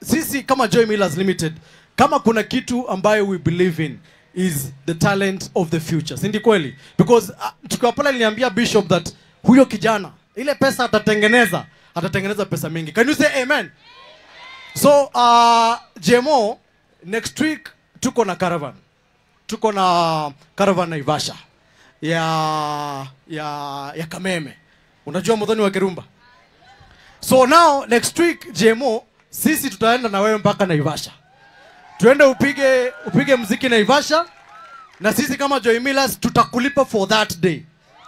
Sisi kama Joy Millers Limited, kama kuna kitu ambayo we believe in is the talent of the future. Si kweli? Because tukiwa pale niliambia Bishop that huyo kijana ile pesa atatengeneza, atatengeneza pesa mingi. Can you say amen? So JMO, next week tuko na caravan. Tuko na caravan Naivasha ya Kameme. Unajua Muthoni wa Kirumba? So now next week JMO, sisi tutaenda na wewe mpaka Naivasha. Tuende upige muziki Naivasha, na sisi kama Joy Millers tutakulipa for that day.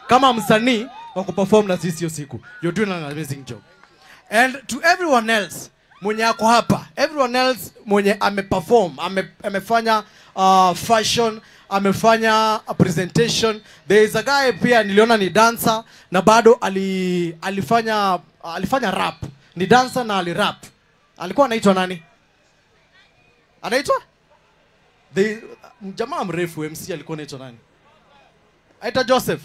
Kama msanii wa kuperform na sisi hiyo siku. You're doing an amazing job. And to everyone else mwenye ako hapa, everyone else mwenye ameperform, amefanya fashion, amefanya a presentation. There is a guy pia niliona ni dancer na bado alifanya rap. Ni dancer na alirap. Alikuwa anaitwa nani? Anaitwa? The jamaa mrefu MC alikuwa anaitwa nani? Aita Joseph.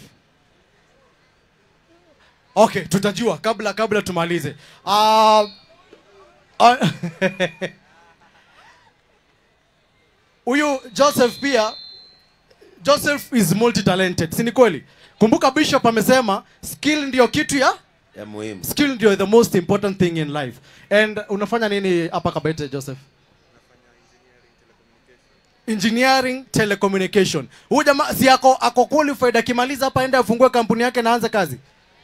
Okay, tutajua kabla tumalize. Huyu Joseph pia, Joseph is multi-talented. Si ni kweli? Kumbuka Bishop amesema skill ndio kitu ya muhimu. Skill ndio the most important thing in life. And unafanya nini hapa Kabete, Joseph? Engineering telecommunication. Huyu jamaa si ako qualified, akimaliza hapa aende afungue kampuni yake na aanze kazi.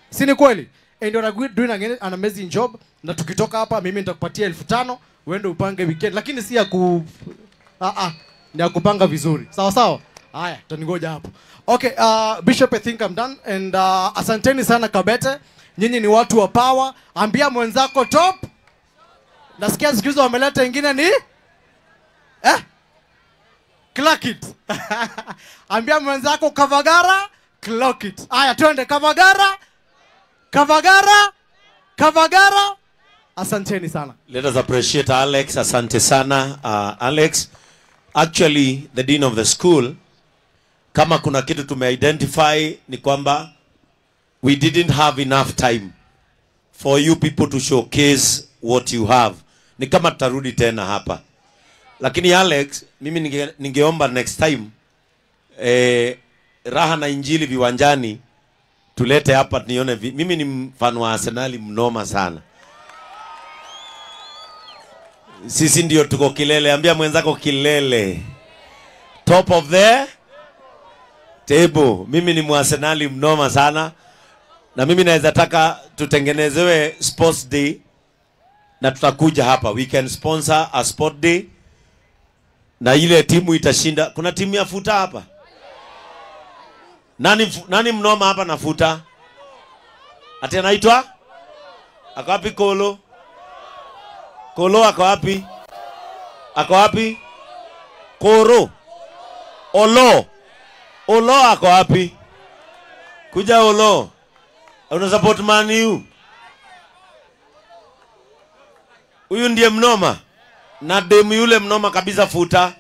Si ni kweli? And you're doing an amazing job. Na tukitoka hapa mimi nitakupatia 5,000 uende upange weekend, lakini si ya ku ni ya kupanga vizuri. Sawa sawa? Haya, tuningoja hapo. Okay, Bishop, I think I'm done. And asanteni sana Kabete. Nyinyi ni watu wa power. Ambia mwenzako top. Nasikia siku hizo wameleta ingine ni clock it. Ambia mwenzako Kavagara, clock it. Haya, twende Kavagara. Kavagara. Kavagara. Asanteni sana. Let us appreciate Alex. Asante sana, Alex. Actually, the dean of the school, kama kuna kitu tumeidentify ni kwamba we didn't have enough time for you people to showcase what you have. Ni kama tutarudi tena hapa. Lakini Alex, mimi ningeomba next time Raha na Injili viwanjani tulete hapa nione. Mimi ni mfano wa Arsenali mnoma sana. Sisi ndio tuko kilele. Ambia mwenzako kilele. Top of the table. Mimi ni muarsenali mnoma sana. Na mimi naweza taka tutengenezewe sports day na tutakuja hapa. We can sponsor a sport day. Na ile timu itashinda. Kuna timu ya futa hapa? Nani mnoma hapa na futa? Ati anaitwa? Ako wapi Kolo? Kolo ako wapi? Ako wapi? Koro. Olo. Olo ako wapi? Kuja Olo. Una support Man U. Huyu ndiye mnoma. Na demu yule mnoma kabisa futa.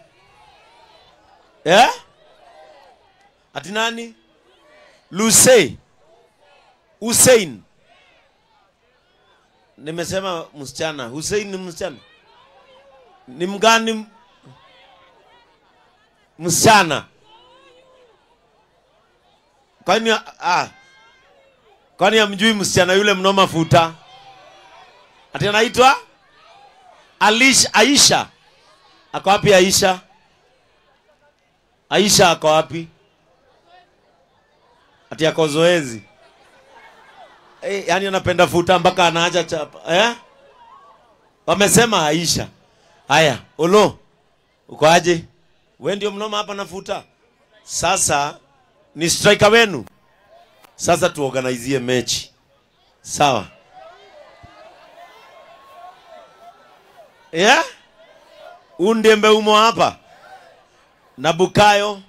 Eh? Ati nani? Lucy. Hussein. Nimesema msichana. Hussein ni msichana. Ni mgani msichana? Kwani kwani hamjui msichana yule mnoma futa? Ati anaitwa Aisha. Ako wapi Aisha? Aisha ako wapi? Ati ako zoezi. Yani anapenda futa mpaka anaacha chapa. Eh? Wamesema Aisha. Haya, Olo. Uko aje? Wewe ndio mnoma hapa na futa. Sasa ni striker wenu. Sasa tuorganizie mechi. Sawa. Yeah? Undembe umo hapa. Na Bukayo.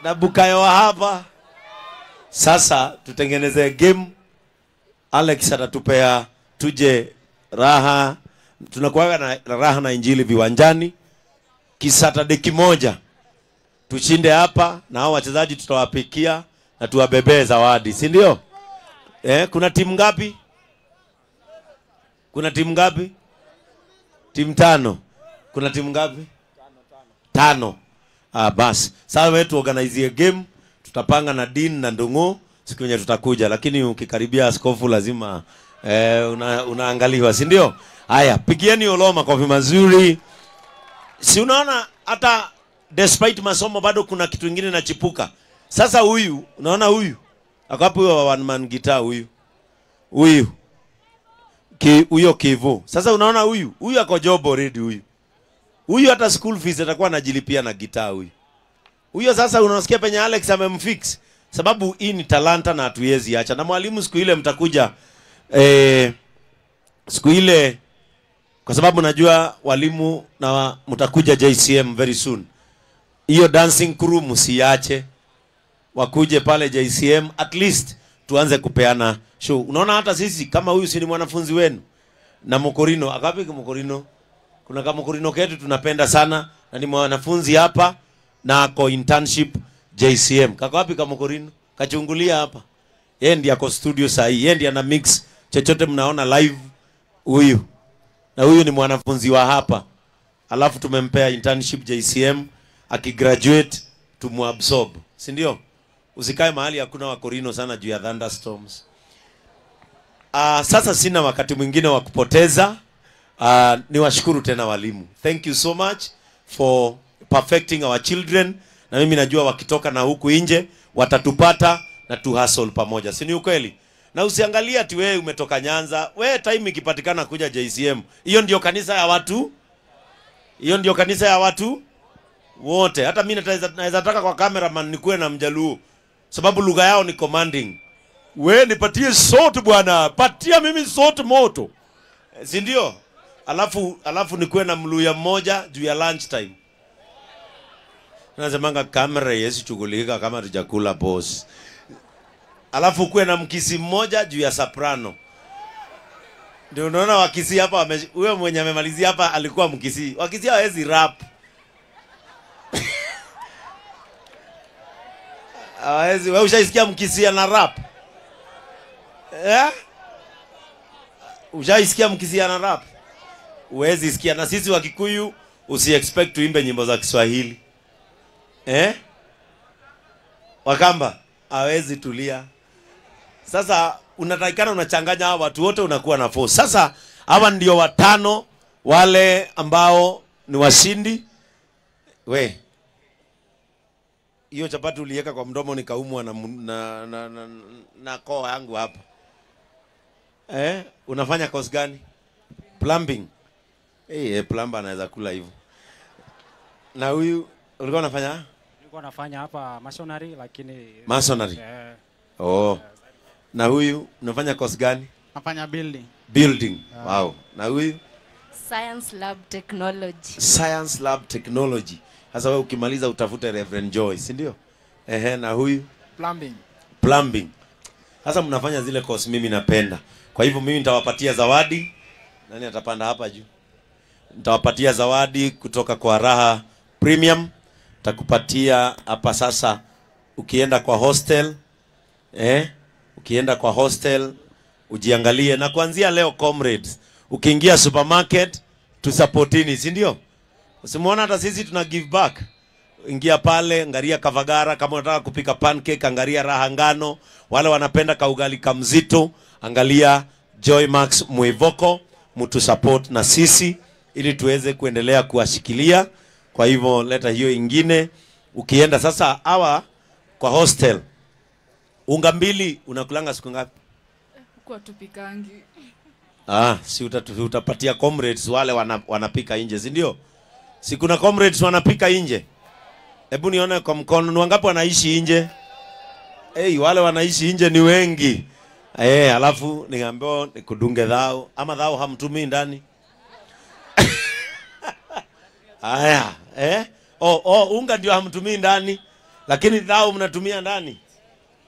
Na Bukayo wa hapa. Sasa tutengeneze game. Alex atatupea tuje Raha. Tunakuwa na Raha na Injili viwanjani. Kisaturday kimoja. Tushinde hapa na hao wachezaji tutawapikia na tuwabebee zawadi, si ndio? Kuna timu ngapi? Kuna timu ngapi? Timu 5. Kuna timu ngapi? 5. Ah, basi. Sasa wewe tu organize game, tutapanga na Dean na Ndungu siku yenye tutakuja, lakini ukikaribia askofu lazima unaangaliwa, si ndio? Haya, pigieni Oloo makofi mazuri. Si unaona hata despite masomo bado kuna kitu kingine nachipuka. Sasa huyu, unaona huyu? Akapo huyo one man guitar huyu. Huyu. Huyo Kivu. Sasa unaona huyu, huyu ako job already huyu. Huyu hata school fees atakuwa anajilipia na guitar huyu. Huyo sasa unasikia penye Alex amemfix, sababu hii ni talanta na hatuwezi acha. Na mwalimu siku ile mtakuja siku ile, kwa sababu najua walimu na mtakuja JCM very soon. Hiyo dancing crew msiache, wakuje pale JCM at least tuanze kupeana show. Unaona hata sisi kama huyu si ni mwanafunzi wenu na Mokorino, akapi Mokorino? Kuna kama Mokorino ketu tunapenda sana na ni mwanafunzi hapa na ako internship JCM. Kako wapi kama Mokorino? Kachungulia hapa. Yeye ndiye ako studio sahi, yeye ndiye ana mix chochote mnaona live huyu. Na huyu ni mwanafunzi wa hapa. Alafu tumempea internship JCM, akigraduate tumuabsorb. Si ndio? Usikae mahali hakuna wakorino sana juu ya thunderstorms. Sasa sina wakati mwingine wa kupoteza. Niwashukuru tena walimu. Thank you so much for perfecting our children. Na mimi najua wakitoka na huku nje watatupata na tu hustle pamoja. Si ni ukweli? Na usiangalie ati wewe umetoka Nyanza. Wewe time ikipatikana kuja JCM. Hiyo ndio kanisa ya watu. Hiyo ndio kanisa ya watu wote. Hata mimi naweza taka kwa cameraman nikuwe na Mjaluo, sababu lugha yao ni commanding. We nipatie sote bwana, patia mimi sote moto. Si ndio? Alafu nikuwe na Mluya mmoja juu ya lunch time. Nasemanga kamera yesi chugulika kama tujakula boss. Alafu kuwe na Mkisi mmoja juu ya soprano. Ndio unaona Wakisi hapa, huyo mwenye amemalizia hapa alikuwa Mkisi. Wakisi hawezi rap. Hawezi. Wewe ushaisikia Mkisi ana rap? Eh? Ushaisikia Mkisi ana rap? Huwezi sikia. Na sisi Wakikuyu usi expect tuimbe nyimbo za Kiswahili. Eh? Wakamba hawezi tulia. Sasa unatakikana unachanganya hawa watu wote, unakuwa na force. Sasa hawa ndio 5 wale ambao ni washindi. We, hiyo chapati uliweka kwa mdomo nikaumwa na koo yangu hapa. Eh, unafanya course gani? Plumbing. Eh, plumber anaweza kula hivyo. Na huyu ulikuwa unafanya? Nilikuwa nafanya hapa masonry, lakini masonry. Oh. Na huyu unafanya course gani? Nafanya building. Building. Wow. Na huyu? Science Lab Technology. Science Lab Technology. Sasa wewe ukimaliza utafute Reverend Joy, si ndio? Ehe, na huyu? Plumbing. Plumbing. Sasa mnafanya zile course mimi napenda. Kwa hivyo mimi nitawapatia zawadi. Nani atapanda hapa juu? Nitawapatia zawadi kutoka kwa Raha Premium. Nitakupatia hapa sasa ukienda kwa hostel, ukienda kwa hostel ujiangalie. Na kuanzia leo comrades, ukiingia supermarket tusupportini, si ndio? Usimuona hata sisi tuna give back. Ingia pale, angalia Kavagara, kama unataka kupika pancake, angalia Raha Ngano. Wale wanapenda kaugali kamzito, angalia Joy Max Muivoko, mtu support na sisi ili tuweze kuendelea kuwashikilia. Kwa hivyo leta hiyo ingine. Ukienda sasa hawa kwa hostel, unga mbili unakulanga siku ngapi? Kwa tupikangi. Ah, si utapatia comrades wale wanapika nje, si ndio? Si kuna comrades wanapika nje? Hebu nione kwa mkono, ni wangapi wanaishi nje? Hey, wale wanaishi nje ni wengi. Eh, alafu niambiwa nikudunge dhao ama dhao hamtumii ndani. Aya, eh? Oh, unga ndio hamtumii ndani, lakini dhao mnatumia ndani.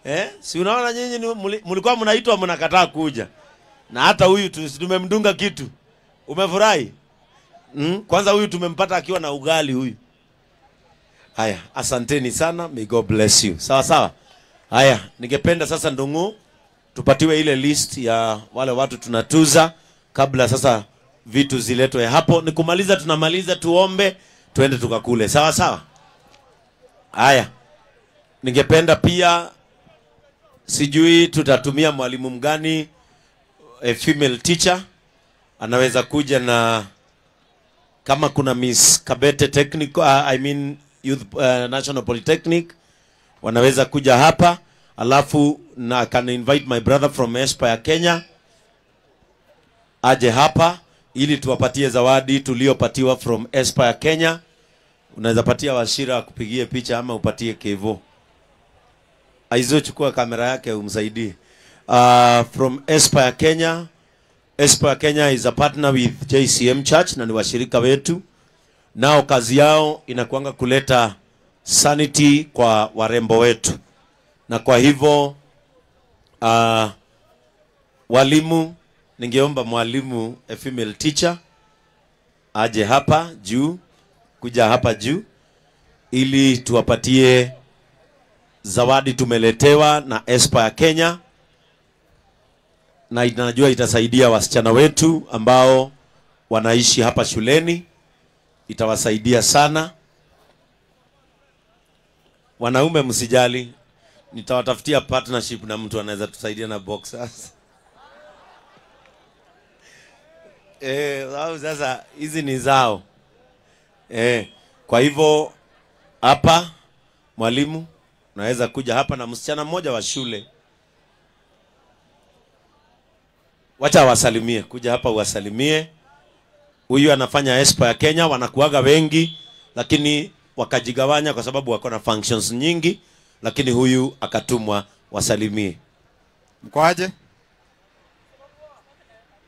Eh? Si unaona nyinyi mlikuwa mnaitwa mnakataa kuja. Na hata huyu tumemdunga kitu. Umefurahi? Kwanza huyu tumempata akiwa na ugali huyu. Haya, asanteni sana. May God bless you. Sawa sawa. Haya, ningependa sasa Ndungu tupatiwe ile list ya wale watu tunatuza. Kabla sasa vitu ziletwe hapo. Ni kumaliza, tunamaliza, tuombe, tuende tukakule. Sawa sawa? Haya. Ningependa pia, sijui tutatumia mwalimu mgani, a female teacher anaweza kuja na, kama kuna Miss Kabete Technical, I mean Youth National Polytechnic, wanaweza kuja hapa. Alafu na can invite my brother from Aspire Kenya aje hapa ili tuwapatie zawadi tuliopatiwa from Aspire Kenya. Unaweza patia Washira akupigie picha ama upatie Kevo. Aizo, chukua kamera yake umsaidie. From Aspire Kenya. Aspire Kenya is a partner with JCM Church na ni washirika wetu. Nao kazi yao inakuanga kuleta sanity kwa warembo wetu. Na kwa hivyo walimu, ningeomba mwalimu, a female teacher, aje hapa juu, kuja hapa juu ili tuwapatie zawadi tumeletewa na Aspire Kenya, na najua itasaidia wasichana wetu ambao wanaishi hapa shuleni, itawasaidia sana. Wanaume msijali, nitawatafutia partnership na mtu anaweza tusaidia na boxers. Sasa hizi ni zao. Kwa hivyo hapa mwalimu unaweza kuja hapa na msichana mmoja wa shule. Wacha wasalimie, kuja hapa uwasalimie. Huyu anafanya Aspire Kenya, wanakuaga wengi lakini wakajigawanya kwa sababu wako na functions nyingi, lakini huyu akatumwa wasalimie. Mkoaje?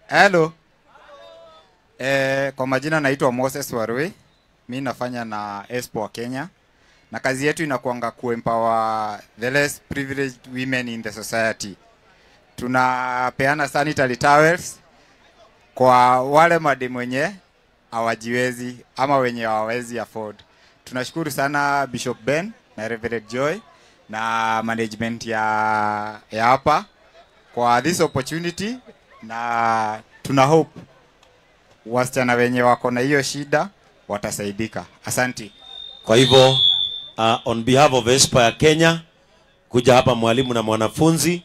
Hello. Kwa majina naitwa Moses Warui. Mimi nafanya na Aspire Kenya. Na kazi yetu inakuanga kuempower the less privileged women in the society. Tunapeana sanitary towels kwa wale mademu wenye hawajiwezi ama wenye hawawezi afford. Tunashukuru sana Bishop Ben na Reverend Joy na management ya hapa kwa this opportunity, na tuna hope wasichana wenye wako na hiyo shida watasaidika. Asante. Kwa hivyo on behalf of Aspire Kenya, kuja hapa mwalimu na mwanafunzi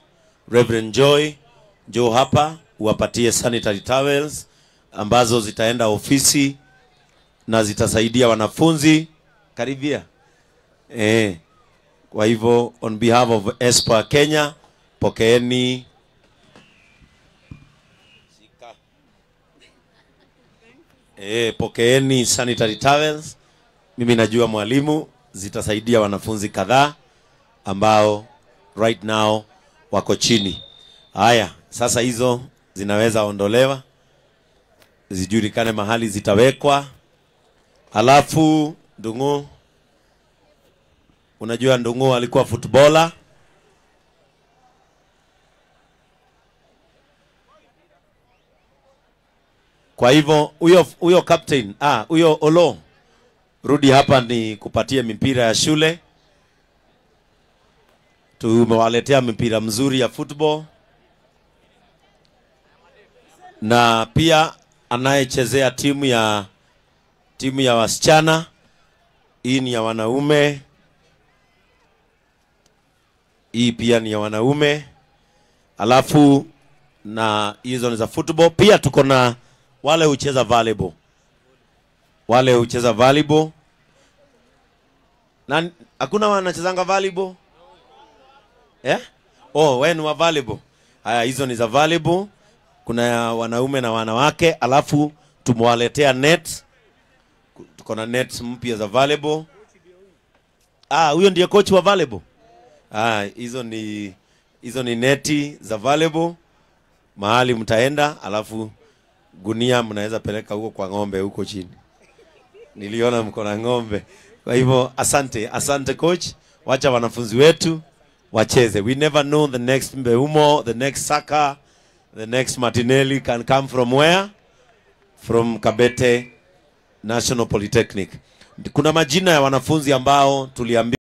Reverend Joy, njoo hapa uwapatie sanitary towels ambazo zitaenda ofisi na zitasaidia wanafunzi. Karibia. Kwa hivyo on behalf of Aspire Kenya, pokeeni. Pokeeni sanitary towels. Mimi najua mwalimu zitasaidia wanafunzi kadhaa ambao right now wako chini. Haya, sasa hizo zinaweza ondolewa, zijulikane mahali zitawekwa. Halafu Ndungu, unajua Ndungu alikuwa footballer. Kwa hivyo huyo captain, huyo Olo, rudi hapa ni kupatie mipira ya shule. Tumewaletea mipira mzuri ya football. Na pia anayechezea timu ya wasichana, hii ni ya wanaume, hii pia ni ya wanaume. Alafu na hizo ni za football. Pia tuko na wale hucheza volleyball. Wale hucheza volleyball. Na hakuna wanachezanga volleyball? Oh, wewe ni wa volleyball. Haya, hizo ni za volleyball. Kuna wanaume na wanawake. Alafu tumewaletea net. Tuko na net mpya za volleyball. Huyo ndiye coach wa volleyball. Hizo ni neti za volleyball. Mahali mtaenda, alafu gunia mnaweza peleka huko kwa ng'ombe huko chini. Niliona mko na ng'ombe. Kwa hivyo asante, asante coach. Wacha wanafunzi wetu wacheze. We never know, the next Mbeumo, the next Saka, the next Martinelli can come from where? From Kabete National Polytechnic. Kuna majina ya wanafunzi ambao tuliambiwa